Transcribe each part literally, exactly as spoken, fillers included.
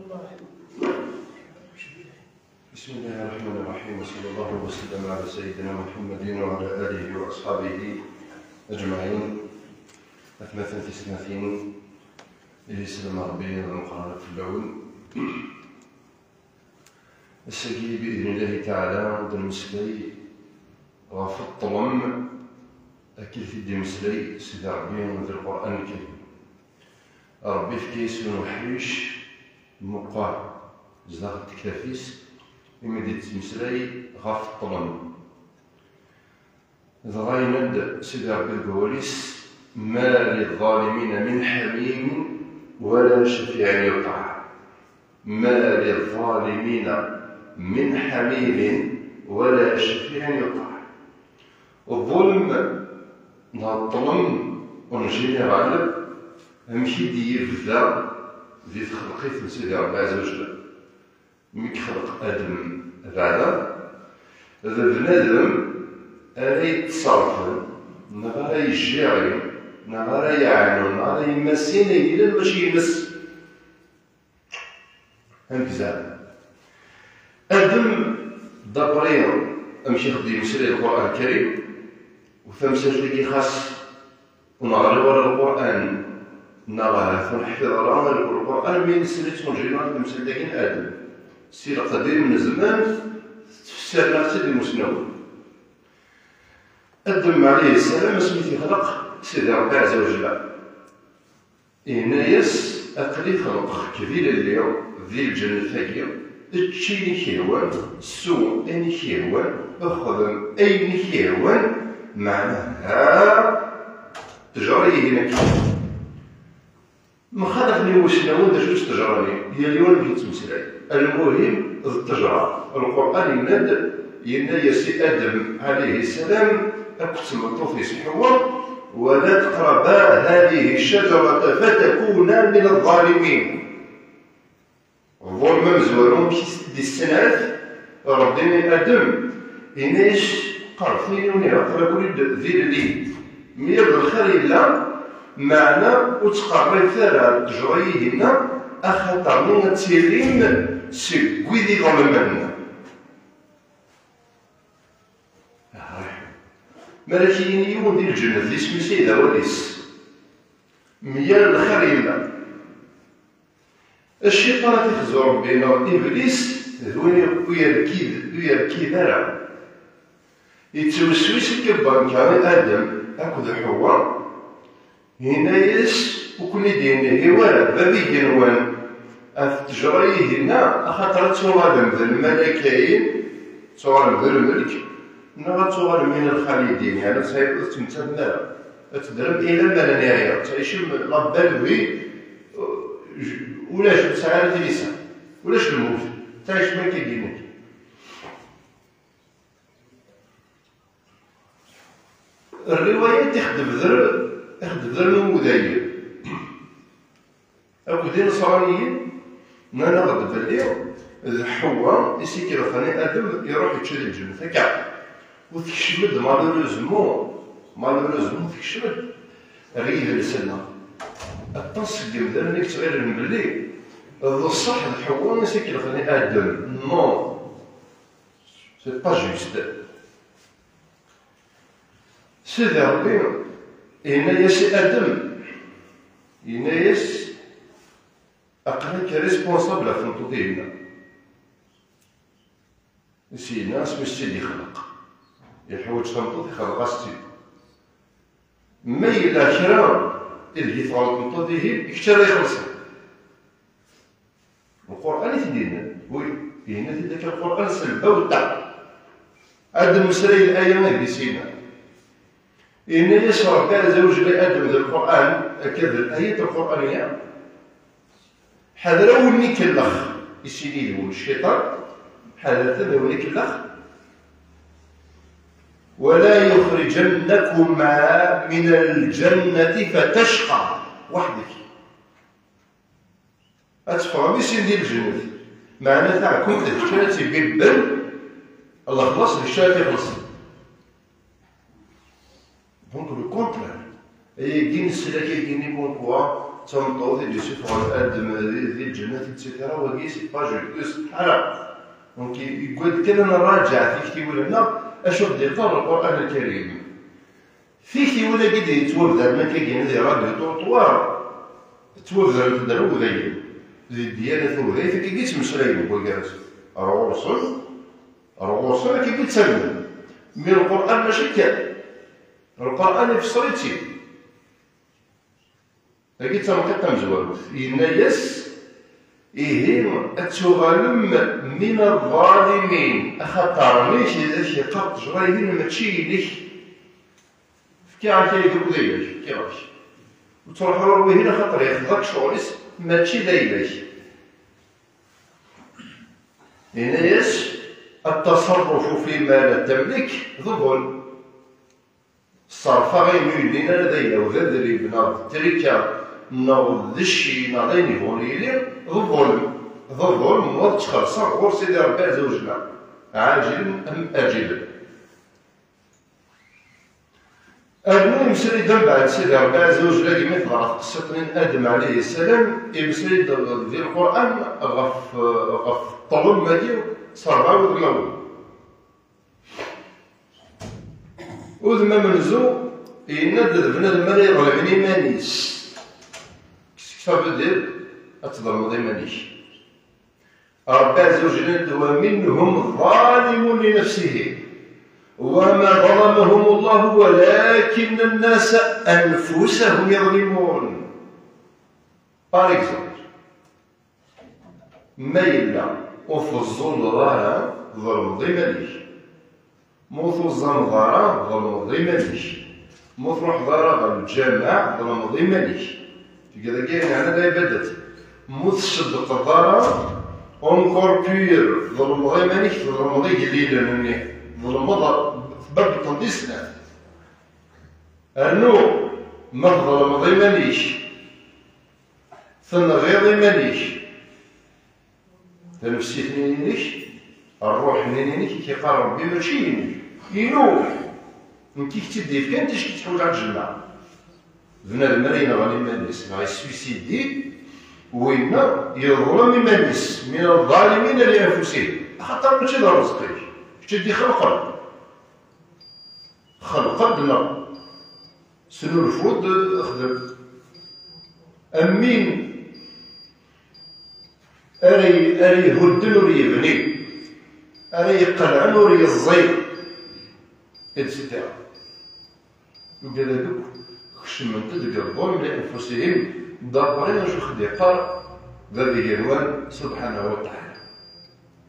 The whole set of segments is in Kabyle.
بسم الله الرحمن الرحيم، وصلى الله وسلم على سيدنا محمد وعلى آله وأصحابه أجمعين. أثمثن في سنتين إلى سلام ربي المقرن في اللون. السيد بإذن الله تعالى دنمسلي غف الطلم أكيد في الدمسلي سيدي ربي في القرآن الكريم. Ṛebbi yefka-yas yiwen uḥric meqqer zdaxel tektabt-is, imi d-yettmeslay ɣef ṭṭlem. Dɣa yenna-d Sidi Ṛebbi deg wawal-is: "Ma liḍ-ḍalimina min ḥamim wala cafiɛin yuṭaɛ." "Ma liḍ-ḍalimina min ḥamim wala cafiɛin yuṭaɛ." Ḍulm neɣ ṭṭlem en général, amek i d-yebda di texleqt n Sidi Ṛebbi Ɛezza wa Jell? Mi yexleq Adem d Ɛla, d bnadem ara yettṣerfen, neɣ ara yejjiɛin, neɣ ara yeɛnun, neɣ ara yemmasin ayen yellan mačči ines. Amek zeɛma? Adem, d'après amek i ɣ-d-yemmeslay Lqur'an Lkarim, u tamsalt-agi xas ur neɣri ara Lqur'an, neɣ ahat ur neḥfiḍ ara Lqur'an, mi nesli ttwanǧin tamsalt-agi n Adem. Si leqdim n zzman, tettfessarem-aɣ-tt-id imusnawen. Adem ɛalayhi ssalam, asmi t-yexleq Sidi Ṛebbi Ɛezza wa Jell, yenna-yas: "Aql-i xelqeɣ-k d ilelli di lǧennet-agi, ečč ayen i k-yehwan, ssu ayen i k-yehwan, xdem ayen i k-yehwan, meɛna ha ttejra-ihin akka." Mxalafen imusnawen d acu-tt ttejra-nni, yal yiwen amek yettmeslay. Lmuhim, d ttejra. Lqur'an yenna-d, yenna-yas i Adem ɛalayhi ssalam akked tmeṭṭut-is Ḥewwa: "Wa la taqraba hadihi ccajarata fatakuna min ḍḍalimin." Ḍulm amezwaru, amek i s-d-issenɛet Ṛebbi i Adem, yenna-yas: "Qerreb-iyi ur neɣ aql-ak d ilelli. Mi yal lxir yella, meɛna ur ttqerribet ara ɣer ttejra-ihinna, axaṭer-nni ad tilim seg wid iḍelmen." Mi ara k-yini yiwen di lǧennet, d isem-is ay d awal-is. Mi yal lxir yella. Cciṭan ad t-ixzu Ṛebbi neɣ Iblis, d win ur yerkid, ur yerkid ara. Yettwesseww-it akka banka i Adem akked Ḥewwa, yenna-yas: "Ur ken-id-yennihi wara bab igenwan ɣef ttejra-ihinna, axaṭer ad tuɣalem d lmalakayin, ad tuɣalem d lmelk, neɣ ad tuɣalem min lxalidin, yeɛni ad ur tettmettem ara, ad teddrem ila ma la niɛya, ad tɛicem la belle vie, ulac, ur tesɛi ara tilisa, ulac lmut, ad tɛicem akka gin-nni." Rriwayat ixdebder, ixdebder n umudayen akked ineṣraniyen nnan-aɣ-d belli d Ḥewwa i s-ikelxen i Adem iruḥ yečča di lǧennet. Akka, u tekcem-d, malheureusement, malheureusement tekcem-d ɣer yidles-nneɣ. Aṭas seg yimdanen i yettɣilen belli d ṣṣeḥ d Ḥewwa i s-ikelxen i Adem. Non, c'est pas juste. Sidi Ṛebbi yenna-yas i Adem, yenna-yas: "Aql-ak responsable ɣef tmeṭṭut-ihin-a." Syenna asmi s-tt-id-ixleq, yeḥwaǧ tameṭṭut, ixleq-as-tt-id. Ma yella kra ideg tɣelṭ tmeṭṭut-ihin, kečč ara ixellṣen. Lqur'an i t-id-yennan. Wi, yenna-t-id akka Lqur'an s lbawta. Ad d-nemmeslay laya i di Sina. Yenna-yas Ṛebbi Ɛezza wa Jell i Adem di Lqur'an, akka d layat lqur'aniya: "Ḥader a win ikellex", i sin yid-wen cciṭan, ḥadret a win ikellex, "ولا يخرجنكما من الجنة فتشقى وحدك." Ad teffɣem i sin di lǧennet. Meɛna taɛkumt d kečč ara tt-ibibben, lexlaṣ d kečč ara t-ixellṣen. Donc, le contraire. Ayagi neslak-agi-nni, comme quoi, d tameṭṭut i d-yessufɣen Adem di, di lǧennet, et cetera. Wagi, c'est pas juste, ḥaṛa. Donc, yewwi-d kan ad nraǧeɛ tiktiwin-nneɣ, acu d-yeqqar Lqur'an Lkarim. Tiktiwin-agi d-yettwabdaren akkagi di radio trottoir, ttwabdarent-d ar Udayen. Di Diyana Tuhdayt, akkagi ttmeslayen wway-gar-asen. Ar ɣur-sen, ar ɣur-sen, akkagi ttamnen. Mi Lqur'an mačči kan. Lqur'an ifṣel-itt-id. Dagi d tamqiḍt tamezwarut. Yenna-yas: "Ihi ad tuɣalem min ḍ-ḍalimin, axaṭer nnek d ak-yeqqar ṭṭejra-ihin mačči inek. Fkiɣ-ak aydi ur d ayla-k, fkiɣ-ak. Ur ttruḥu ara wihin, axaṭer yexḍa-k ccɣel-is, mačči d ayla-k." Yenna-yas: "التصرف فيما لا تملك ظلم." Ṣṣerf-a ayen ur yellin ara d ayla-w, d adrib neɣ d trika neɣ d cci neɣ d ayen yebɣun yili, d ḍulm. D ḍulm, wa ttxelṣeɣ ɣur Sidi Ṛebbi Ɛezza wa Jella, ɛaǧilen am aǧilen. Rnu yemsel-d mbeɛd Sidi Ṛebbi Ɛezza wa Jella, imi teḍra tqessiṭ-nni n Adem ɛalayhi ssalam, yemsel-d di Lqur'an ɣef, ɣef ṭṭlem-agi s ṛebɛa wudmawen. Udem amenzu yenna-d d bnadem ara iḍelmen iman-is. Qu'est-ce que ça veut dire ad tḍelmeḍ iman-ik? Ṛebbi Ɛezza wa Jalla yenna-d: "ومنهم ظالم لنفسه وما ظلمهم الله ولكن الناس أنفسهم يظلمون." Par exemple, ma yella ur teẓẓulleḍ ara, tḍelmeḍ iman-ik. Ma ur tuẓameḍ ara, tḍelmeḍ iman-ik. Ma ur truḥeḍ ara ɣer lǧameɛ, tḍelmeḍ iman-ik. Tgiḍ agi ayen yeɛnan lɛibadat. Ma ur tṣeddqeḍ ara, encore pire, tḍelmeḍ iman-ik, tḍelmeḍ igellilen-nni. Tḍelmeḍ, tbabbeḍ-ten di snat. Rnu, ma tḍelmeḍ iman-ik, tenɣiḍ iman-ik. Tanefsit-nni inek, ṛṛuḥ-nni inek, i k-iqqar Ṛebbi mačči inek, inu. Nekk i k-tt-id-yefkan, ticki teḥwaǧ ad tjemmeɛ. Bnadem ara yenɣen iman-is, neɣ yessuicidi, winna yeḍlem iman-is, من الظالمين لأنفسهم. Axaṭer mačči d rrezq-ik, kečč i d-ixelqen. Xelq-d neɣ snulfu-d, xdem. Am win ara y-, ara ihudden ur yebni, ara iqelɛen ur yeẓẓi, et cetera. Ugad-agi akk kecment-d deg ḍḍulm li anfusihim, d'après acu i ɣ-d-yeqqar Bab igenwan, subḥanahu wa taɛala.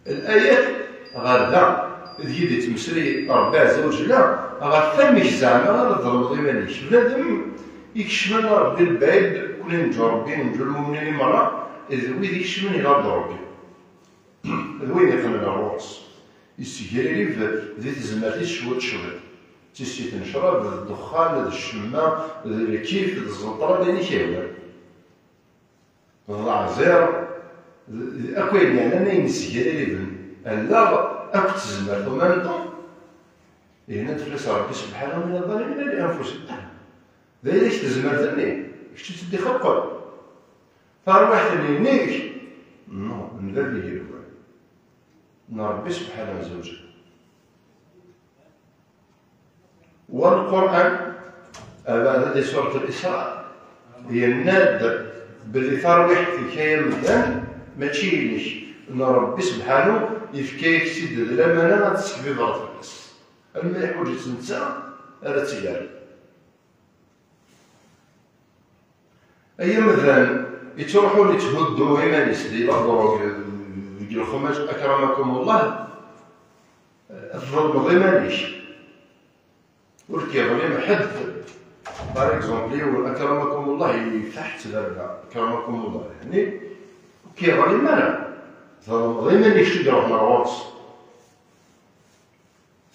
Layat ɣer da, deg-i d-yettmeslay Ṛebbi Ɛezza wa Jella ɣef wamek zeɛma ara tḍelmeḍ iman-ik. Bnadem ikecmen Ṛebbi lbɛid, kul i neǧǧu Ṛebbi, neǧǧu lmumnin i meṛṛa, d wid ikecmen ila-d Ṛebbi. D win iqqnen ɣur-s. Yessegririb di tezmert-is cwiṭ cwiṭ. D tissit n ccrab, d ddexxan, d ccemma, d lkif, d ẓẓeṭra, d ayen i k-yehwan. D leɛziṛ, d, d akk ayen yeɛnan ayen yessegrirben allaɣ akked tezmert en même temps. Yenna-d fell-as Ṛebbi subḥanahu: "من الظالمين لأنفسهم." Ah, d ayla-k tezmert-nni, kečč i tt-id-ixelqen. Tarwiḥt-nni inek? Non, n bab igenwan, n Ṛebbi subḥanahu wa taɛala. Wa Lqur'an, abeɛda di surat Al-Isra, yenna-d belli tarwiḥt-ik, ay amdan, mačči inek, n Ṛebbi subḥanu, yefka-yak-tt-id d lamana ad tesseḥbibeḍ fell-as. Alma yeḥwaǧ-itt netta, ara tt-yerr. Ay amdan yettruḥun yetthuddu iman-is di la drogue, deg lexmac, akramakum Allah, tḍelmeḍ iman-ik. Ur k-yeḍlim ḥedd. Par exemple, yiwen, akramakum Allah, yeftaḥ-tt baba, akramakum Allah, yeɛni, ur k-yeḍlim ara. Tḍelmeḍ iman-ik, kečč i iruḥen ɣur-s.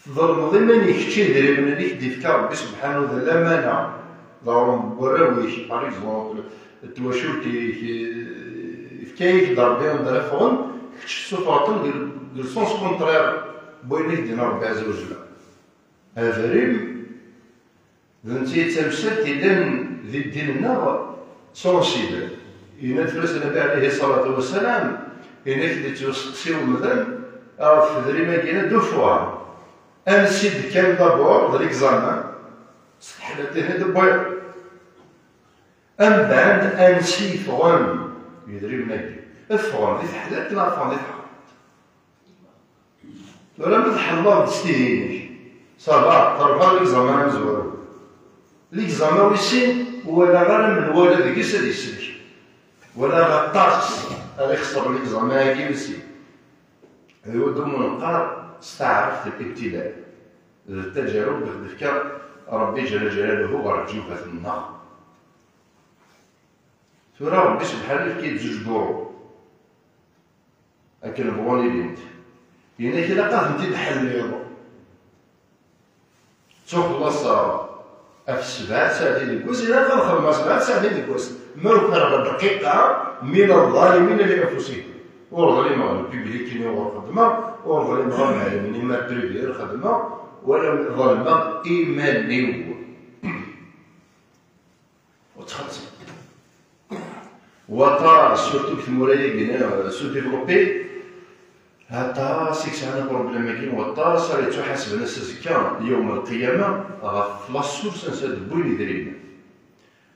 Tḍelmeḍ iman-ik, kečč idrimen i k-d-ifka Ṛebbi subḥanu d lamana, d aɣrum n warraw-ik, par exemple, d twacult-ik, ifka-yak-d Ṛebbi anda ara ffɣen, kečč tessufɣeḍ-ten deg, deg le sens contraire n wayen i k-d-yenna Ṛebbi Ɛezza wa Jella. Abrid d netta i d tamsalt yellan di ddin-nneɣ, Sensible. Yenna-d fell-as Nnbi ɛlihi ṣṣalatu wassalam, yenna-k-d yettwasteqsi umdan ɣef tedrimt-agi-nni d ufuɣa. Ansi d-kkan d'abord d l'examen, s teḥlatin i d-wwiɣ. Amdan ansi ffɣen yedrimen-agi? Ffɣen di teḥlalt neɣ ffɣen di tḥeṛṛant? Tura ma tḥelleḍ-d s tidi-inek, ça va, terbiḥeḍ l'examen amezwaru. L'examen wis sin, ur walaɣ ara menwala deg-s ad isellek. Walaɣ aṭas ara ixeṣren l'examen-agi wis sin. D wudum neqqar s taɛrabt l'ibtila, d taǧarub i ɣ-d-ifka Ṛebbi ǧalla ǧalaluhu ɣer leǧyubat-nneɣ. Tura Ṛebbi subḥanahu yefka-yi-d zuǧ duṛu akken bɣun ilint. Yenna-k ilaq ad tent-id-ḥelliḍ. Ttuxellaṣeɣ ɣef sebɛa tsaɛtin deg wass, ilaq ad xedmeɣ sebɛa tsaɛtin deg wass. Ma ukireɣ dqiqa, mina ḍalimin li anfusihim. Ur ḍlimeɣ le public-nni ur xeddmeɣ, ur ḍlimeɣ amɛellem-nni ma privé ur xeddmeɣ, wala ḍelmeɣ iman-iw. Ur ttxeṭṭi. Waṭas, surtout deg tmura-agi sous-développées, aṭas i yesɛan aproblème-agi, waṭas ara yettuḥasben ass azekka, yawm lqiyama, ɣef la source ansa d-wwin idrimen.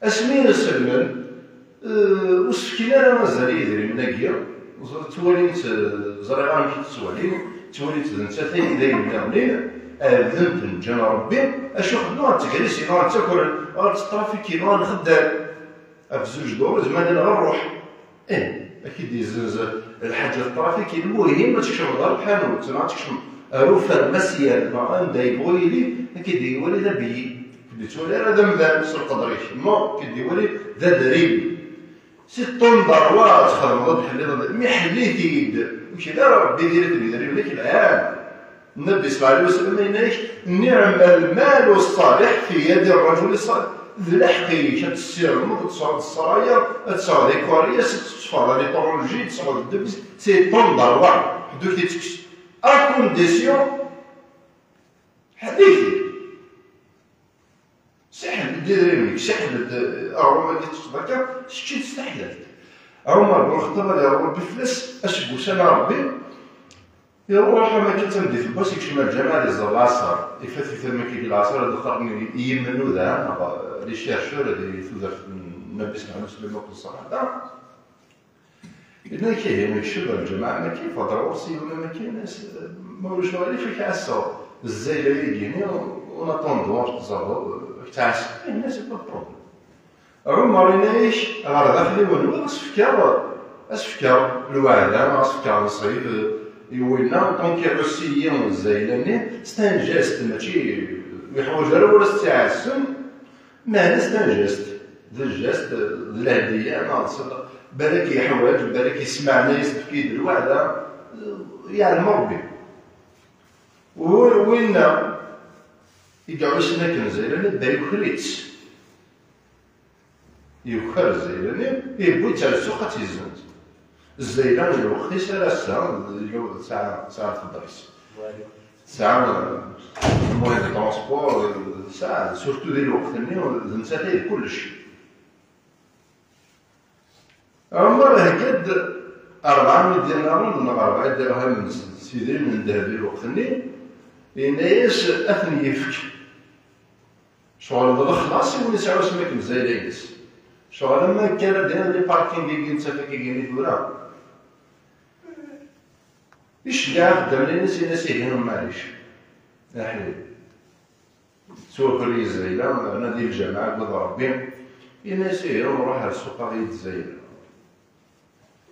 Asmi i sellmen, eh, ur s-fkin ara azal i yidrimen-agi, ẓ-, ttwalin-tt, eh, ẓriɣ amek i tt-ttwalin, ttwalin-tt d nettat ay d ayen nniḍen, ɛebden-ten, ǧǧan Ṛebbi, acu xedmen? Ɣer ttegrisi, ɣer ttakren, ɣer ttrafikin, ɣer nxeddam. Ɣef zuǧ duṛu, zemren ad nɣer ṛṛuḥ. Ih, ad k-id-yezzenz lḥaǧa n ttrafikin, muhim ad tkecmeḍ ɣer lḥanut, neɣ ad tkecmeḍ ɣer ufermasyan, neɣ anda yebɣu yili, ad k-id-iwali d abeyi. Ur k-d-ittwali ara d amdan s lqedr-ik, non, ad k-id-iwali d adrim. Si ṭṭun d ṛṛwa ad txedmeḍ, ad tḥelliḍ, ad, mi ḥellit-id, ur k-illa ara Ṛebbi diri-t d idrimen-ik lɛan. Nnbi ṣella Llahu ɛalayhi wa sallam yenna-ak: "Niɛma lmalu ṣṣaliḥ fi yadi rrajuli ṣṣaliḥ." D lḥeqq-ik ad tessirmeḍ, ad tesɛuḍ ssraya, ad tesɛuḍ ikwariya, ad tetteffeɣ di liṭrunji, ad tesɛuḍ ddebs, si ṭṭun d ṛṛwa, ḥedd ur k-t-id-tekkes. À condition, ḥedd-ik. Siḥel-d idrimen-ik, siḥel-d aɣrum-agi teṭṭfeḍ akka, kečč-it s taḥlalt. Ɛumar bun Lxeṭṭab, ad iṛuḥ Ṛebbi fell-as, aseggas-a n Ṛebbi, iṛuḥ am akka d tameddit n wass, ikcem ar lǧameɛ ad iẓer lɛaṣer, ifat-it am akka di lɛaṣer, ad qqaren i yimennuda, neɣ les chercheurs di tudert n Nnbi ṣella Llahu ɛalayhi wa sallam akked ṣṣaḥaba. Yenna-k ihi, nekcem ar lǧameɛ, nekki, fadra ɣur-s yiwen, nekki, yenna-as, ma ulac aɣilif, ad k-ɛasseɣ zzayla-agi-nni, en attendant, ad k-teẓreḍ, ad k-ttɛasseɣ. Yenna-as, pas de problème. Ɛumar yenna-ak, ɣer daxel-iw, ad s-fkeɣ, ad s-fkeɣ lweɛda, ad s-fkeɣ nnṣib i winna, donc iɛuss-iyi zzayla-nni, c'est un geste, mačči yeḥwaǧ ara win ara s-tt-iɛassen, meɛna c'est un geste, d lǧest, d lehdiya, neɣ d ṣṣadaqa. Balak yeḥwaǧ, balak yesmeɛna-yas, tefka-yi-d lweɛda, yeɛlem Ṛebbi. Wi-, winna i iɛussen akken zzayla-nni, da yuker-itt. Yuker zzayla-nni, yewwi-tt ar ssuq ad tt-yezzenz. Zzayla n lweqt-is ar ass-a, tesɛa, tesɛa lqedr-is. Tesɛa, euh, moyen de transport, euh, tesɛa, surtout di lweqt-nni, d nettat ay d kullec. Ɛumar ihegga-d rebɛa n yidinaṛen neɣ rebɛa idirhamen s, s idrimen n ddheb i lweqt-nni, yenna-yas ad ten-yefk. Ccɣel d lexlaṣ i win isɛa usmak n zzayla-ines. Ccɣel am akka ara d-iniḍ les parkings-agi n ttafak-agi-nni tura. Iceggeɛ ixeddamen-ines, yenna-as ihi maɛlic. Aḥlil. Tettwaker-iyi zzayla, rna di lǧameɛ, agad Ṛebbi. Yenna-as ihi nruḥ ar ssuq, aɣ-iyi-d zzayla.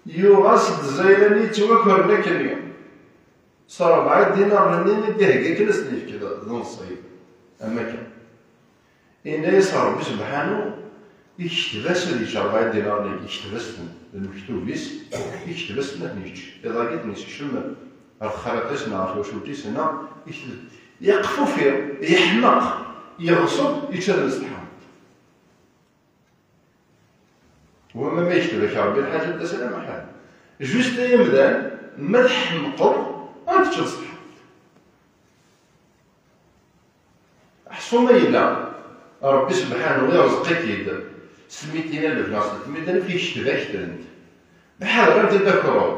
Yuɣ-as-d zzayla-nni yettwakren akkenni. S rebɛa idinaṛen-nni i d-ihegga akken ad s-ten-yefk d, d nnṣib. Am akka. Yenna-yas Ṛebbi subḥanu, ikteb-as ad yečč rebɛa idinaṛen-agi, ikteb-as-ten, d lmektub-is, ikteb-as-ten ad ten-yečč. Iḍ-agi ad ten-yessekcem ɣer texriṭ-is neɣ ɣer twacult-is, neɣ ikteb. Yeqfufi, yeḥmeq, yeɣṣeb, yečča-ten s tḥanut. Wama ma yekteb-ak Ṛebbi lḥaǧa, d asalameḥ. Juste ay amdan, ma tḥemqeḍ, ad teččeḍ s tḥanut. Ḥṣu ma yella Ṛebbi subḥanu iṛezq-ik-id s tmitin alef neɣ s tmitin alef, yekteb-ak-tent. Ḥader ad d-takreḍ.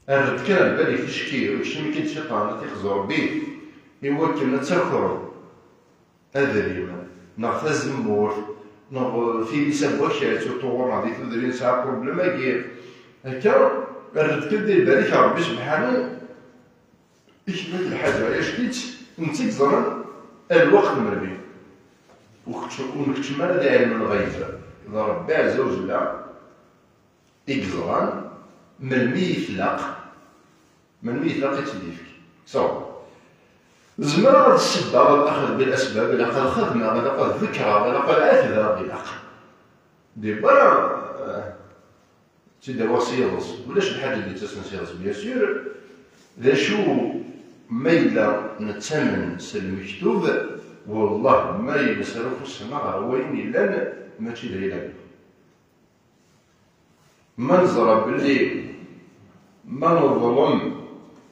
Err-d kan ar lbal-ik ticki, ur keččem kan cciṭan, ad t-ixzu Ṛebbi. Iwakken ad takreḍ adrim, neɣ tazemmurt, neɣ tilisa n wakal, surtout ɣur-neɣ di tudrin nesɛa problème-agi. Akka, err-d kan di lbal-ik Ṛebbi Sebḥanu, ikemmel lḥaǧa, acu-tt, netta i yeẓran lweqt melmi. Ur kečč-, ur nkeččem ara di ɛilm lɣayb. D Ṛebbi Ɛezza wa Jella i yeẓran melmi i tlaq, melmi i tlaq i tt-id-yefk. So, zemreɣ ad ssebbaɣ, ad axeḍ bil asbab, ilaq ad xedmeɣ, ilaq ad ḍekreɣ, ilaq ad ɛetbeɣ, ilaq. Di wara, eh, tt-id-awiɣ s yiḍes. Ulac lḥaǧa d-yettasen s yiḍes, bien sûr. D acu ma yella nettamen s lmektub, wallah, ma yella s ufus-nneɣ ɣer wayen yellan, mačči d ayla-nneɣ. Ma neẓra belli ma neḍlem,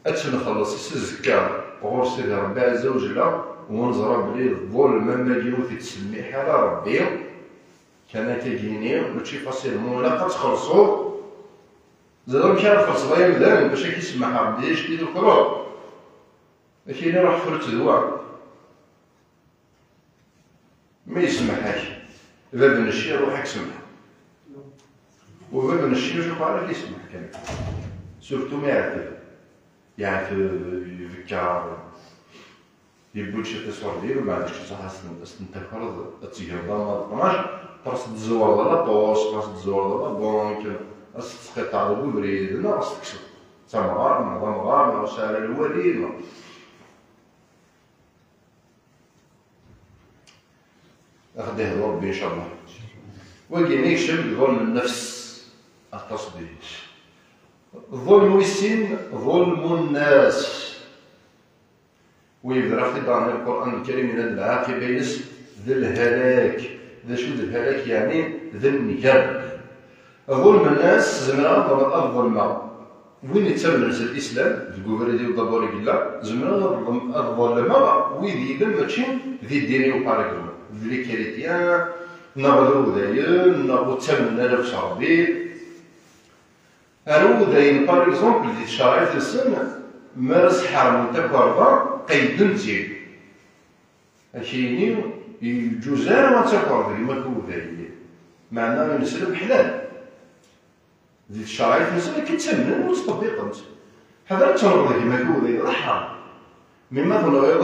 ad tt-nxelleṣ s azekka ɣur Sidi Ṛebbi Ɛezza wa Jella, u neẓra belli ḍḍulem am wagi ur t-ittsemmiḥ ara Ṛebbi, kan akka gini, mačči facilement ilaq ad txelṣeḍ. Ẓer amek ara txelṣeḍ ay amdan, bac ad k-isemmeḥ Ṛebbi, acu i tukreḍ? Ad k-yini ruḥ fru-tt d wa. Ma yesmeḥ-ak bab n cci, ruḥ ad k-semḥeɣ. U bab n cci, ur ixuq ara ad k-yesmeḥ kan. Surtout ma yeɛteb. Yeɛteb, yebkeṛ, yewwi-d ciṭ iṣurdiyen, mbeɛd kečč ad s-ten-, ad s-ten-takreḍ, ad tegreḍ ama d ṭnac, ɣas ad tẓewreḍ à la poste, ɣas ad tẓewreḍ à la banque, ɣas ad tesqiṭṭɛeḍ deg ubrid, neɣ ɣas tekkseḍ d tamɣart, neɣ d amɣar, neɣ ur tesɛi ara lwali, neɣ Ad ɣ-d-ihdu Ṛebbi, ncallah. Wagi-nni yekcem deg ḍulm n nnefs, aṭas deg-s. Ḍulm wis sin, ḍulm n nnas. Wi yebder-aɣ-t-id daɣen Lqur'an Lkarim, yenna-d lɛaqiba-ines d lhalak. D acu d lhalak? Yeɛni d nnger. Ḍulm n nnas, zemreɣ ad, ad ḍelmeɣ win yettamnen s Lislam, deg ubrid-iw d'abord i yella, zemreɣ ad ḍlem-, ad ḍelmeɣ wid yellan mačči di ddin-iw, par exemple, d les chrétiens, neɣ d udayen, neɣ ur ttamnen ara s Ṛebbi. Ar udayen, par exemple, di tcerɛit-nsen, mi ara sḥermen takerḍa, qeyyden-tt-id. Ad k-yini, yeǧǧuz ara ad takreḍ gma-k udayen. Meɛna ineslem ḥlal. Di tcerɛit-nsen akken ttamnen ur ttṭebbiqen-tt. Ḥader ad tenɣeḍ gma-k udayen, d ḥram. Mi ma tenɣiḍ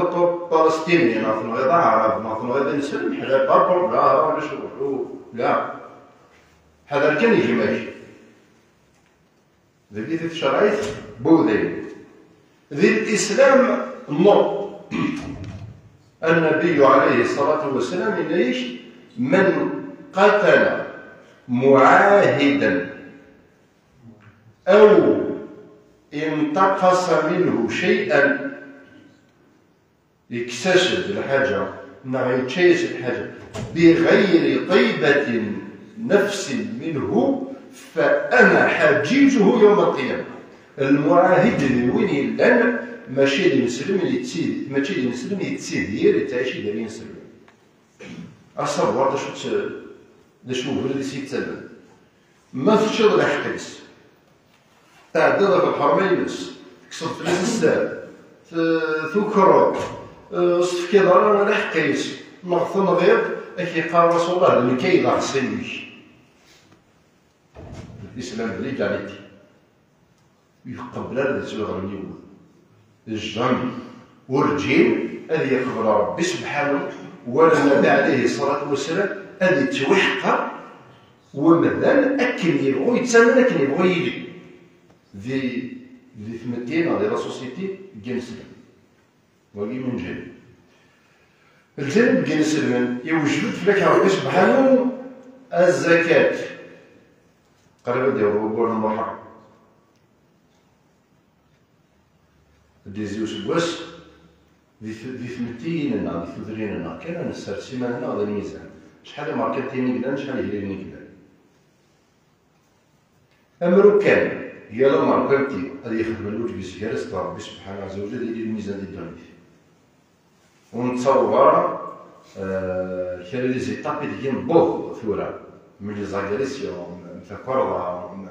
Palestini, neɣ tenɣiḍ Aɛrab, neɣ tenɣiḍ ineslem, ḥlal, pas problème, ah, ulac, ulac, la. Ḥader kan gma-k. Dagi di tcerɛit, buday. Di Lislam, non. النبي عليه الصلاة والسلام yenna-yak: من قتل معاهدا أو انتقص منه شيئا, yekkes-as-d lḥaǧa, neɣ yečča-yas lḥaǧa, بغير طيبة نفس منه فأنا حاجيجه يوم القيامة. Lmuɛahid d win yellan mačči d ineslem yettid-, mačči d ineslem yettidir, yettɛici gar yineslem. À savoir d acu-tt, d acu ubrid i s-yettamen. Ma teččiḍ lḥeqq-is, tɛeddaḍ ɣef lḥerma-ines, tekkseḍ fell-as sser, t-, tukreḍ, eh, ur s-tefkiḍ ara lḥeqq-is, neɣ tenɣiḍ, ad k-yeqqar Rasulullah: "D nekk ay d aɣṣib-ik." L'islam d l'égalité. Ur iqebbel ara ad yettwaɣleb yiwen. Jamais. Werǧin ad yeqbel Ṛebbi sebḥanu, wala Nnbi ɛalayhi ṣṣalatu wassalam, ad yettwaḥqer wemdan akken yebɣu, yettamen akken yebɣu yili. Di, di tmetti neɣ di la société n yineslem. Wagi min ǧanib. Lǧanib n yineslmen, iwjeb-d fell-ak Ṛebbi sebḥanu azzakat. Qrib ad d-yaweḍ waggur n Muḥerram. Ad d-yezzi useggas, di t-, di tmettiyin-nneɣ, di tudrin-nneɣ, kan ad nessers iman-nneɣ d lmizan. Acḥal imerkantiyen i yellan, acḥal igellilen i yellan. Amru kan, yal amerkanti ad yexdem lwaǧeb-is gar-as d Ṛebbi sebḥanu ɛezza wa jal, ad yili lmizan di ddunit. Ur nettaweḍ ara Euh, kra des étapes i deg newweḍ tura, am les agressions, am takerḍa, am,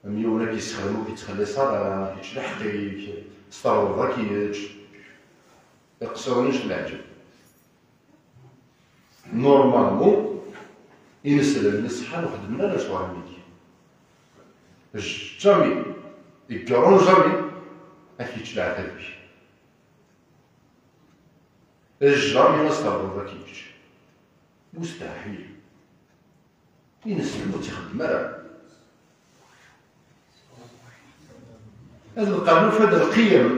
am yiwen ad k-yessexdem ur k-yettxelliṣ ara, kečč lḥeqq-ik, tesṭerḍeḍ akk-, kečč, iqsiḍen-ik leɛǧeb. Normalement, ineslen-nni ṣṣeḥḥan ur xeddmen ara lecɣal-nni. Jamais, igerrun jamais, ad k-yečč leɛtab-ik. Jamais ad s-terḍeḍ ad k-yečč. Mustaḥil. Ineslen ur tt-ixeddem ara. Ad nqal nufa-d lqiyem,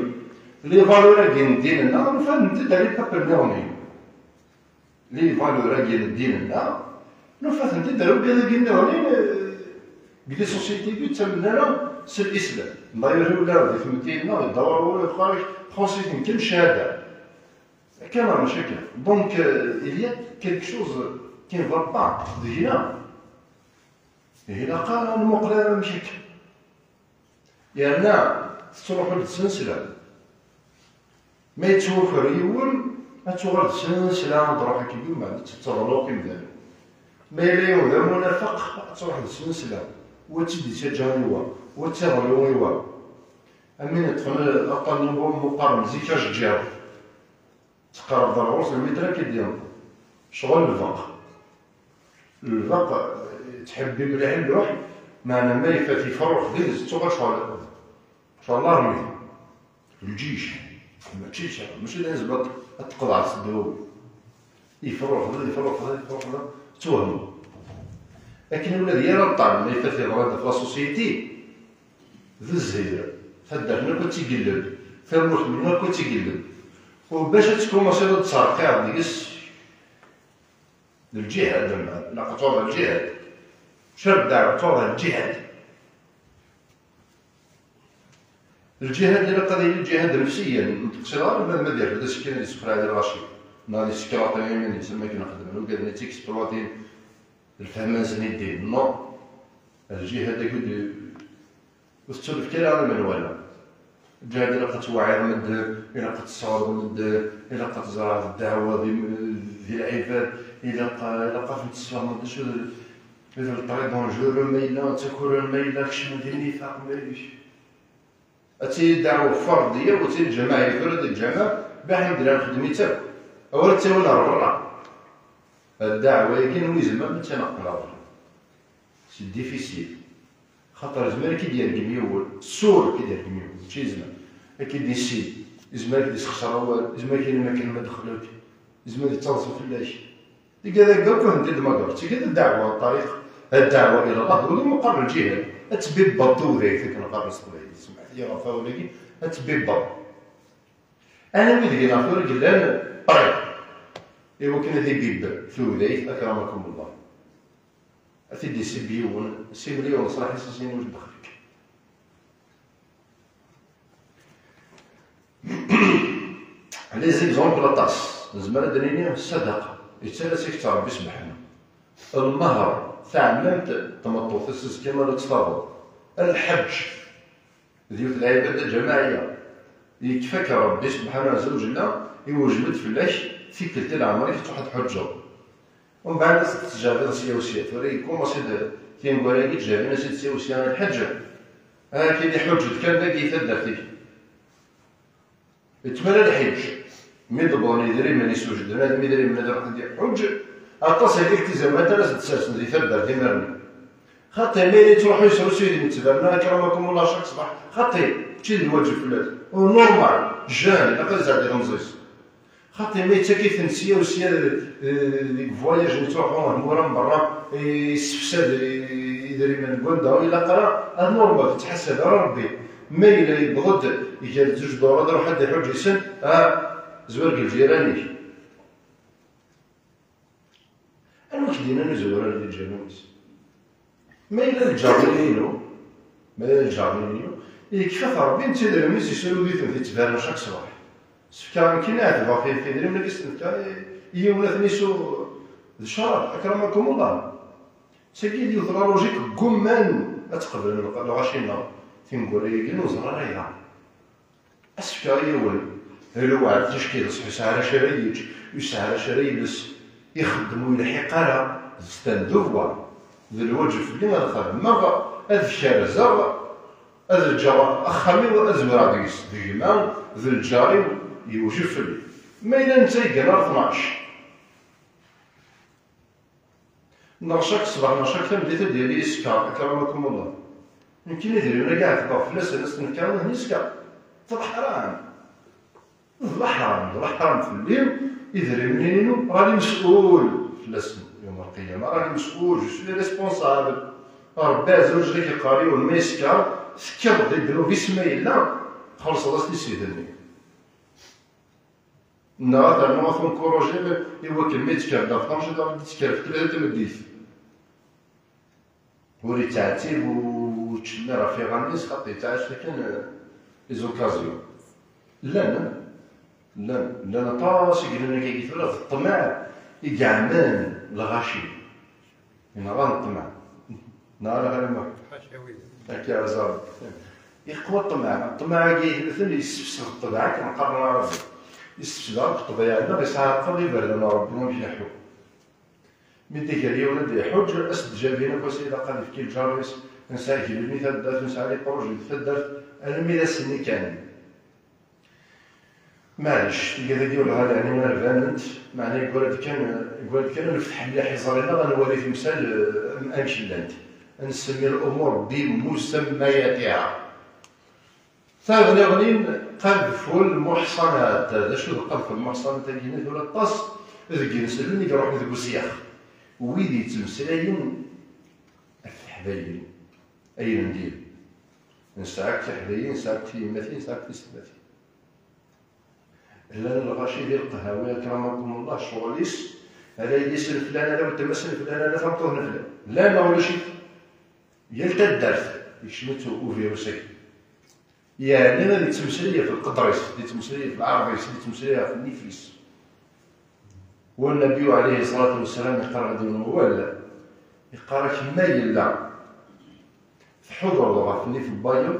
les valeurs-agi n ddin-nneɣ, nufa-tent-id ar les peuples nniḍen. Les valeurs-agi n ddin-nneɣ, nufa-tent-id ar wigad-agi nniḍen, eh, deg les sociétés-agi ur ttamnen ara s l'islam. D'ailleurs, ula di tmetti-nneɣ, dawar wala uxxar-ik, xus-iten kan cchada. Akka neɣ mačči akka? Donc, euh, il y a quelque chose qui ne va pas deg-neɣ. Ilaq ad nmuqel ara amek akka. Yerna tettruḥu-d s nsla. Ma yettwaker yiwen, ad tuɣal d nsla, ad d-ruḥ akka, umbeɛd ad tettḍelluq imdanen. Ma yella yiwen d amunafeq, ad truḥ d nsla. Wa ad tt-id-ittaǧǧa i wa, wa ad tt-iḍlu i wa. Am win yeṭṭfen aṭṭan n wumuq, qqaren zik ajeǧǧiḍ. Teqreb ɣer ɣur-s lmitr akka d-yenṭeq. Ccɣel lbeq. Lbeq, eh, yettḥibbi mliḥ lluḥ, meɛna ma ifat iferruq deg-s, tuɣal ccɣel, ccɣel l'armée. Lǧic. Mačči d kra, mačči d ayen zbat ad teqḍeɛ s ddwawi. Iferruq da, iferruq da, iferruq da, tettwehmeḍ. Akken ula d yir aṭṭan, ma ifat yeḍra-d ɣef la société, d zzhir, taddart-nni akk ad tt-igellel, tamurt-nni akk ad tt-igellel. U bac ad tkumaṣiḍ ad d-terqiḍ deg-s, d lǧihad, ilaq ad tuɣeḍ lǧihad. Mačči d ddeɛwa, ad tuɣeḍ lǧihad. Lǧihad ilaq ad yili lǧihad nefsiyan, ur teqsiḍ ara ma, ma d-yerfed asekkin ad yessexleɛ di lɣaci, neɣ ad yessekṛaṭi iman-is, am wakken xeddmen ugaden i tt-exploitin, lfehma-nsen i ddin. Non. Lǧihad-agi ur d-, ur tettunefk ara i menwala. Lǧihad ilaq ad tewɛiḍ medden, ilaq ad tesseɣreḍ medden, ilaq ad teẓreḍ ddeɛwa di, di lɛibad, ilaq, ilaq ad ten-tesfehmeḍ d acu d, d le très dangereux ma yella, d takurra ma yella, kecmen di nnifaq, ma yella. Ad tili ddeɛwa ferdiya, u ad tili lǧamaɛa, tura di lǧamaɛa, biḥemdillah nxeddem-itt akk. Awer ad ttawin ɣer berra. Ddeɛwa-agi n wizem, am netta neqqel ɣer berra. C'est difficile. Xaṭer yezmer ad k-id-yergem yiwen, sûr ad k-id-yergem yiwen, mačči yezmer. Ad k-id-issin, yezmer ad k-id-issexṣer awal, yezmer ad k-yini ma kan ma dexlek, yezmer ad yettaḍsa fell-ak. Tigad-agi akk ad tent-id-tmagreḍ. Tigad ddeɛwa, ṭṭariq, ddeɛwa ila Allah, d win meqqar lǧihad. Ad tbibbeḍ tudayt, akken qqaren s teqbaylit. Semḥet-iyi ɣef wawal-agi, ad tbibbeḍ. Anwa i deg-neɣ tura i yellan qrib i wakken ad ibibbeḍ tudayt, akramakum Allah? Ad t-id-isib yiwen, simel yiwen ṣṣlaḥ-is, ad s-yini ur dexlek. Les exemples aṭas. Nezmer ad d-nini ssadaqa, yettalas-ak-tt Ṛebbi sebḥanu. Lmehr, taɛellamt n tmeṭṭut, ass-a azekka ara tt-taweḍ. Lḥeǧǧ, d yiwet lɛibada ǧamaɛiya. Yekfa-k Ṛebbi sebḥanu ɛezza wa ǧella, iwejjem-d fell-ak tikkelt i leɛmer-ik ad truḥ ad tḥuǧǧeḍ. Umbeɛd ad tettjabiḍ sya u sya. Tura yekkumaṣi-d tineggura-agi ttjabin-as-id sya u sya i lḥeǧǧ. Akken iḥuǧǧ-d kan dagi i taddart-ik. Yettwala lḥiǧ. Mi d-wwḍen yidrimen, isewjed bnadem idrimen ad iruḥ ad iḥuǧǧ, aṭas n iltizamat ara s-d-sersen di taddart imir-nni. Xaṭi, ma yella yettruḥu yesrusuy di lmetberna, akramakum Allah, cak ṣṣbeḥ, xaṭi, mačči d lwaǧeb fell-as. U normal, jeune, ilaq ad yesɛeddi temẓi-s. Xaṭi, ma yettak-iten sya u sya, eh, deg voyage, yettruḥu ɣer tmura n berra, eh, yessefsad, eh, idrimen deg wanda ur ilaq ara, ad normal, tettḥasab ara Rebbi. Ma yella yewweḍ-d gar zuǧ duṛa ad iruḥ ad iḥuǧǧ yis-sen, ah, zwir deg lǧiran-ik. Anwa k-d-yennan ur zwir ara di lǧiran-is? Ma yella lǧar-nni inu, ma yella lǧar-nni inu, yekfa-t Ṛebbi, netta idrimen-is yesrud-iten di ttberna cak ṣṣbeḥ. Sefka nekkini ɛetbeɣ fi, fi idrimen-agi s-nefka i, i yiwen ad ten-isu d ccṛab, akramakum Allah. Tagi d yiwet la logique ggumman ad tqeblen lɣaci-nneɣ tineggura-agi, ur neẓri ara aya. Ad s-fkeɣ yiwen. D lweɛd ticki d ṣṣeḥ, ur yesɛi ara acu ara yečč, ur yesɛi ara acu ara yelles, ixeddem ur yelḥiq ara. C'est un devoir. D lwaǧeb fell-i ad xedmeɣ, ad kerzeɣ, ad ǧǧeɣ axxam-iw ad zewreɣ deg-s, d gma, d lǧar-iw, yewjeb fell-i. Ma yella netta yeggan ar tnac, neɣ cak ṣṣbeḥ neɣ cak tameddit ad d-yali yeskeṛ, akramakum Allah. Nekkini idrimen-agi ɛetbeɣ fell-asen, ad s-ten-fkeɣ ad ten-yeskeṛ. D leḥram. D leḥram, d leḥram fell-i. Idrimen-inu rani mes'ul fell-asen yawm lqiyama, rani mes'ul, je suis responsable. Ṛebbi ɛezza wa jell yeqqar yiwen ma yeskeṛ, tekkiḍ di ddnub-is ma yella, txellṣeḍ-as tisid-nni. Neɣ ad ternu ad t-encourager i wakken mi d-tekker ɣef tamciḍt, ad d-tekker ɣef tlata tameddit. Ur yettɛettib, ur yettcemmir ɣef yiɣallen-is, xaṭi yettɛac kan, eh, les occasions. Llan, llan, llan aṭas i yellan akka tura d ṭṭmeɛ i yeɛman lɣaci. Yenɣa ṭṭmeɛ. Neɣ ala ɣer imuḥ. Ḥaca wid. Akka ara ẓren. Yeqwa ṭṭmeɛ. Ṭṭmeɛ-agi yetmeten yessefsed ṭṭbeɛ, akken qqaren Aɛraben. Yessefsed akk ṭṭbeɛ-nneɣ, yesɛerqel iberdan n Ṛebbi, amek ileḥḥu. Mi d-iger yiwen ad d-iḥuǧ, as-d-jabin akk, as ilaq ad ifk i lǧar-is, nesɛa igelmi taddart, nesɛa les projets di taddart, almi d ass-nni kan. Maɛlic, tigad-agi ur lɣa leɛni ara banent, meɛna yeggra-d kan, yeggra-d kan ad nefteḥ mliḥ iẓri-nneɣ, ad nwali timsal, eh, amek llant. Ad nsemmi lumuṛ bimusammayatiha. Taɣniɣnin, qadfu lmuḥṣanat. D acu d qadfu lmuḥṣanat-agi-nni? Tura aṭas deg yinselmen i iruḥen deg usyax. Wid yettmeslayen ɣef teḥdayin, ayen n din. Nesɛa akk tiḥdayin, nesɛa akk tiyemmatin, nesɛa akk tisetmatin. Llan lɣaci di lqehhawi, akramakum Allah, ccɣel-is, ala yelli-s n flan, ala weltma-s n flan, ala tameṭṭut n flan. Llan neɣ ulac-it? Yal taddart yekcem-itt uvirus-agi. Yeɛni ad yettmeslay ɣef lqedr-is, ad yettmeslay ɣef lɛerḍ-is, ad yettmeslay ɣef nnif-is. والنبي عليه الصلاة والسلام yeqqar-aɣ-d yiwen wawal, yeqqar-ak ma yella tḥudreḍ ɣef nnif n wayeḍ,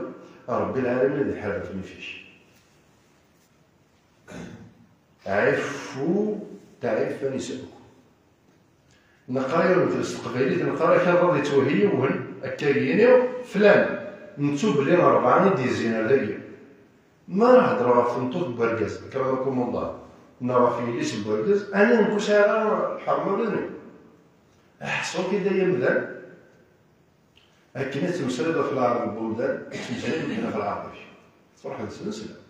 Ṛebbi lɛalamin ad iḥareb ɣef nnif-ik. Ɛifu taɛifa nisa'ukum. Neqqar-awen s teqbaylit, neqqar-ak aḍad yettwehhi yiwen, akka yini, flan, nettu belli rebɛa i d-yezzin ar dagi. Ma ara heddreɣ ɣef tmeṭṭut n wergaz, akramakum Allah, neɣ ɣef yelli-s n wergaz, ɛni nekk ur sɛiɣ ara lḥerma ula d nekk? Ḥṣu-k-id ay amdan, akken i tettmeslayeḍ ɣef leɛraḍ n wemdan, i ttmeslayen medden ɣef leɛraḍ-ik. Truḥeḍ s leslam.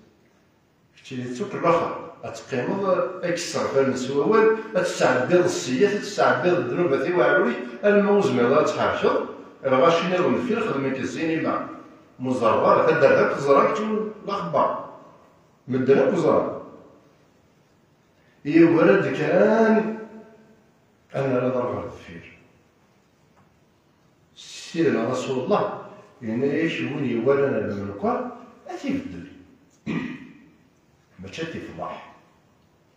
Kečč d ttukellaxeḍ, ad teqqimeḍ ad k-sseɣfalen s wawal, ad tettɛebbiḍ ssiyat, ad tettɛebbiḍ ddnubat i uɛrur-ik, alma ur zmireḍ ara ad tḥerkeḍ, lɣaci nniḍen deffir xedmen-k ssinima. Ur ẓerreḍ ara, taddart akk teẓra kečč ur d axebbar. Medden akk ẓran. Yugar-d kan ad nerr aḍar ɣer deffir. Sidna Rasulullah yenna-yak, win iwalan lmenker ad t-ibeddel. Mačči ad t-ifḍeḥ.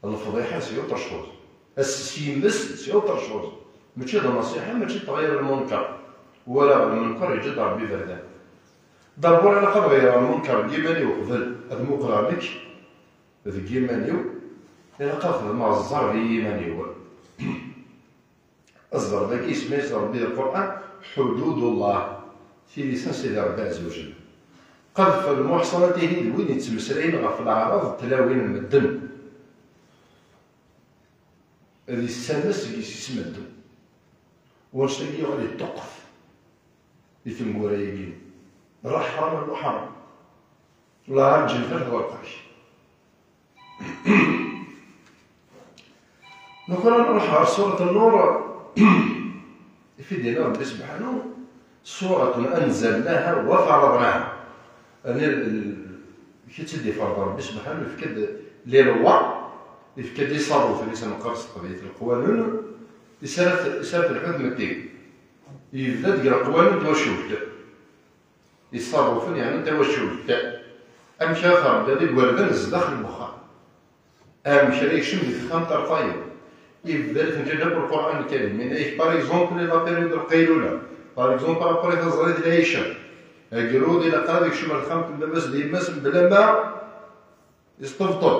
Lefḍiḥa c'est autre chose. Ass s yemmes c'est autre chose. Mačči d nṣiḥa, mačči d tɣir lmunker. Wala lmenker yeǧǧa-d Ṛebbi iberdan. D'abord ilaq ad ɣireɣ lmunker deg yiman-iw qbel ad muqleɣ nekk deg yiman-iw. Ilaq ad xedmeɣ ẓẓerb i yiman-iw. Ẓẓerb-agi isem-is Ṛebbi di Lqur'an, ḥududullah, tilisa n Sidi Ṛebbi Ɛezza wa Jell. Qadf lmuḥṣanat, ihi d win yettmeslayen ɣef leɛraḍ n tlawin n medden. Ad yessames seg yisem n medden. Wanect-agi yuɣal yeṭṭuqqet di tmura-agi. Ṛaḥ ḥaṛam, ṛaḥ ḥaṛam. Llah ǧǧet-t ɣur-k. Nekkni ad nruḥ ɣer surat Nnur, i d-yenna Ṛebbi Sebḥanu, suratun anzalnaha wa faradnaha. Ani, kečč i d-iferḍ Ṛebbi Sebḥanu, yefka-d les lois, yefka-d iṣaḍuten, i s-neqqar s teqbaylit lqanun, i s ara t-, i s ara telḥu tmetti. Yebda-d deg leqwanen n twacult. Iṣaḍufen, yeɛni tawacult. Amek ara tṛebbiḍ igerdan zdaxel n wexxam? Amek ara yekcem di texxamt ar tayeḍ? Ibda-ten-id akk Lqur'an Lkarim. Yenna-yak, par exemple, la période n lqaylula. Par exemple, après taẓri d lɛica. Agrud ilaq ad yekcem ar texxamt n baba-s d yemma-s mebla ma yesṭebṭeb.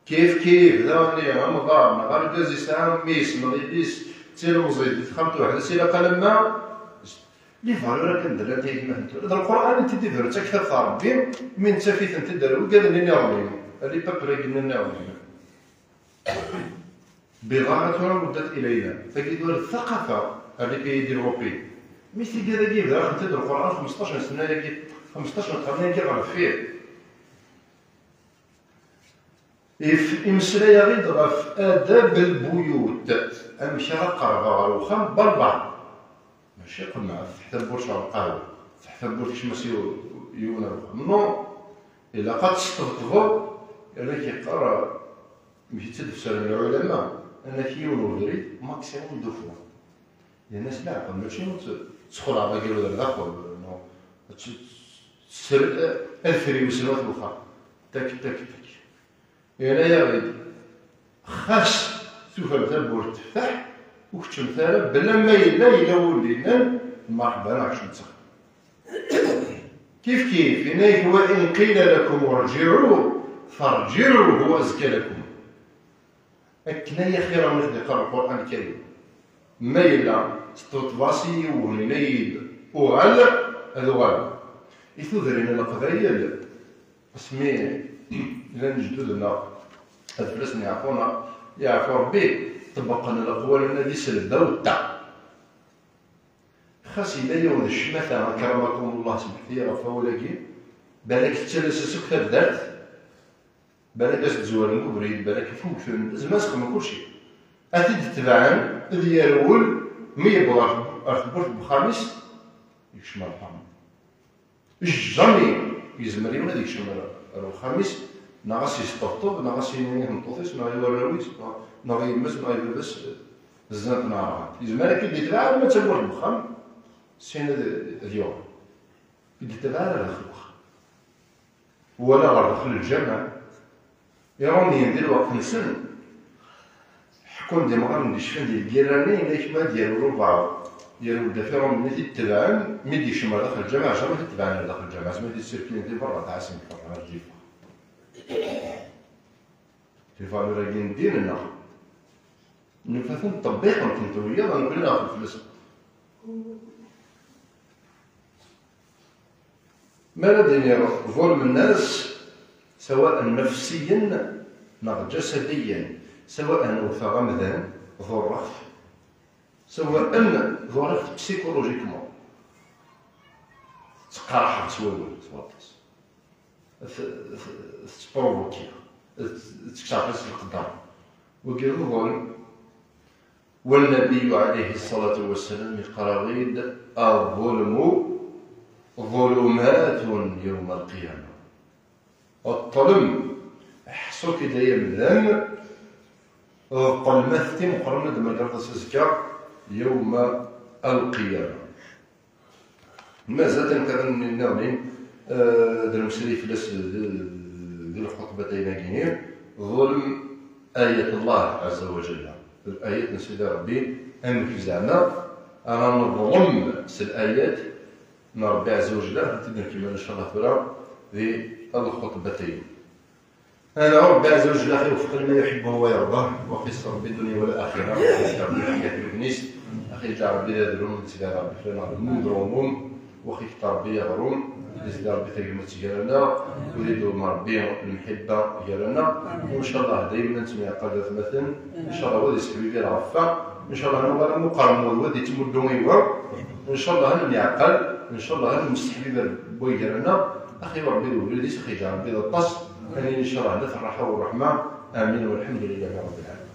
Kif kif, daɣen amḍan neɣ argaz yesɛa mmi-s neɣ yelli-s d tilemẓit di texxamt weḥd-s, ilaq alamma les valeurs akken d-llant i gma-tneɣ. D Lqur'an i tt-id-iberru d taktabt n Ṛebbi, mi nettaf-itent-id ar wigad-nni nniḍen, ar les peuples-agi nniḍen. Biḍaɛa tura ruddat ilayna. Tagi tura d ثقافة ar les pays développés. Mi tigad-agi yebder-aɣ-tent-id Lqur'an xmesṭac n ssna-agi, xmesṭac n lqern-agi ɣer deffir. If-, imeslay-aɣ-id ɣef adab lbuyut, amek ara qerbeɣ ɣer uxxam balbaɛḍ. Mačči qemmeɛ, tefteḥ tawwurt ɣer lqahwa, tefteḥ tawwurt kecm-as yiw-, yiwen ar uxxam. Non, ilaq ad tesṭebṭbeḍ, yerna k-yeqqar, amek i tt-id-fsaren lɛulama, anak yiwen ubrid, maximum deux fois. Yerna s leɛqel, mačči ad tt-, tettxelɛeḍ agerrud ar daxel, non. Ad tt-, ad tt-, ad friwsen wat uxxam. Tak, tak, tak. Yerna-yaɣ-id, xas tufam tawwurt tefteḥ, ur keččmet ara, bla ma yella, yella wul d-yennan, merḥba neɣ kecmet s axxam. Kif kif, yenna-yak, وإن قيل لكم ارجعوا فارجعوا هو أزكى لكم. Akken ay axir-nwen i d-iqqar Lqur'an Lkarim. Ma yella teṭṭfeḍ-as i yiwen, yenna-yi-d, uɣal, ad uɣaleɣ. I tudrin n Leqbayel, asmi llan lejdud-nneɣ, ad fell-asen yeɛfu, yeɛfu Rebbi, ṭebqen leqwanen-a di selba u ṭṭa. Xas yella yiwen d ccmata, akramakumullah, semḥet-iyi ɣef wawal-agi, balak tettalas-as akk taddart, balak ad s-d-zwaren deg ubrid, balak fugten, zemren ad s-xedmen kulci. Ad t-id-tebɛen, ad yerwel, mi yewweḍ ɣer, ɣer tewwurt n wexxam-is, yekcem ɣer lḥerma. Jamais yezmer yiwen ad yekcem ɣer, ɣer uxxam-is, neɣ ad s-yesṭebṭeb, neɣ ad s-yini i tmeṭṭut-is, neɣ i warraw-is, neɣ, neɣ i yemma-s, neɣ i baba-s, zzant neɣ rɣant. Yezmer ad k-id-yetbeɛ arma d tawwurt n wexxam, syin ad, ad yuɣal. Ur k-id-yetbeɛ ara daxel wexxam. Wala ɣer daxel lǧameɛ. Iṛumyen di lweqt-nsen, ḥekkun-d imɣaren d-yecfan di lgirra-nni, yenna-k ma ad yerwel walbeɛḍ, yerwel-d ɣef iṛumyen i t-id-tebɛen, mi d-yekcem ɣer daxel lǧameɛ, jamais t-id-tebɛen ɣer daxel lǧameɛ, asmi t-id-sirkilen di berra, d ɛasen di berra, ar d-yeffeɣ. Di valeur-agi n ddin-nneɣ, nufa-ten ṭṭebbiqen-tent wiyaḍ, nekkni neɣ fell-asen. Mi ara d-iniɣ ḍulmen-as, سواء نفسيا neɣ جسديا, سواء wteɣ amdan, ḍurreɣ-t, سواء ḍurreɣ-t psychologiquement, ttqerḥeɣ s wawal, s waṭas, t-, t-, tettprovokiɣ, tekkseɣ fell-as leqder. Wagi d ḍulm. والنبي عليه الصلاة والسلام yeqqar-aɣ-id: الظلم ظلمات يوم القيامة. Ṭṭlem, ḥṣu-k-id ay amdan, d ṭṭelmat timeqqranin ad d-tmagreḍ azekka, يوم القيامة. Mazal tanqaḍin nniḍen, eh, d lmeslay fell-as di, di lxuṭbat-agi-nni, ḍulm ayat Allah Azza wa Jalla. D ayat n Sidi Ṛebbi, amek zeɛma ara neḍlem s layat n Ṛebbi Azza wa Jalla, ad tent-id-nkemmel, in ca Allah, tura di lxuṭbat-agi. Ala, Ṛebbi Azza wa Jalla iwefeq lima yuḥibbu wa yarḍa, wa ixis Ṛebbi dunya wala axira, wa ixis Ṛebbi ḥyat wudnis, axi yeǧǧa Ṛebbi d adrum, yettga Ṛebbi fell-aneɣ lmud ṛumum, wa ixis Ṛebbi aɣrum, yettga Ṛebbi tagmat gar-aneɣ, wa iddum Ṛebbi lemḥibba gar-aneɣ. Ncallah daymen ad nettemyeɛqal d atmaten, ncallah wa ad yesseḥbiber ɣef wa, ncallah nuɣal am uqermud wa ad yettmuddu i wa, ncallah ad nemyeɛqal, ncallah ad nemseḥbiber wway gar-aneɣ, axi Ṛebbi d ubrid-is, axi yeǧǧa Ṛebbi d aṭas. Amin, ncallah, la ferraḥa u ṛṛeḥma. Amin, walḥemdulillahi Ṛebbil ɛalamin.